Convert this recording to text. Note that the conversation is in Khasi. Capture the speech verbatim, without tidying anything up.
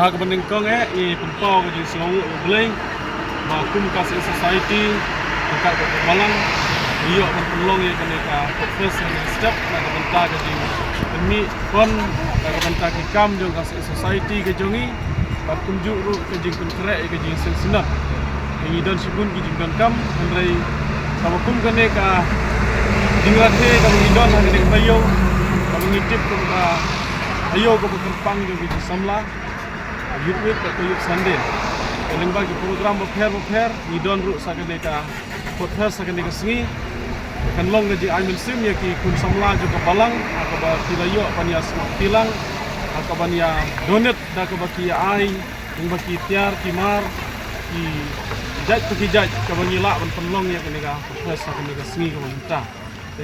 Ka banyngkong eh, i pynpaw ka jingsngewbha ïa U Blei ba kum ka Seng Society, ka ka ka balang, ïoh ban pynlong ïa kane ka Food Fest ha kane ka step, na ka bynta ka jingpynmih fund, na ka bynta ki kam jong ka Seng Society ka jong i, bad kumjuh ruh ka jingpynkhreh ïa ka jingseng synod. Ngi don shibun ki jingdonkam, hynrei kaba kum kane ka jingrakhe kaba ngi don ha kane ka taïew, kaba ngi tip kum ka taïew kaba kyrpang jong ki jingsamla, Youth Week bad ka Youth Sunday. Ka lyngba ki program bapher bapher, ngi don ruh sa kane ka Food Fest ha kane ka sngi. Kan long ka jingai mynsiem ïa ki khun samla jong ka balang, ha kaba ki la ïoh ban ïa sngewthuh lang, ha kaba ïa donate da kaba ki ïa ai, lyngba ki tiar ki mar, ki jait pa ki jait, kaba ngi lah ban pynlong ïa kane ka Food Fest ha kane ka sngi kaba mynta.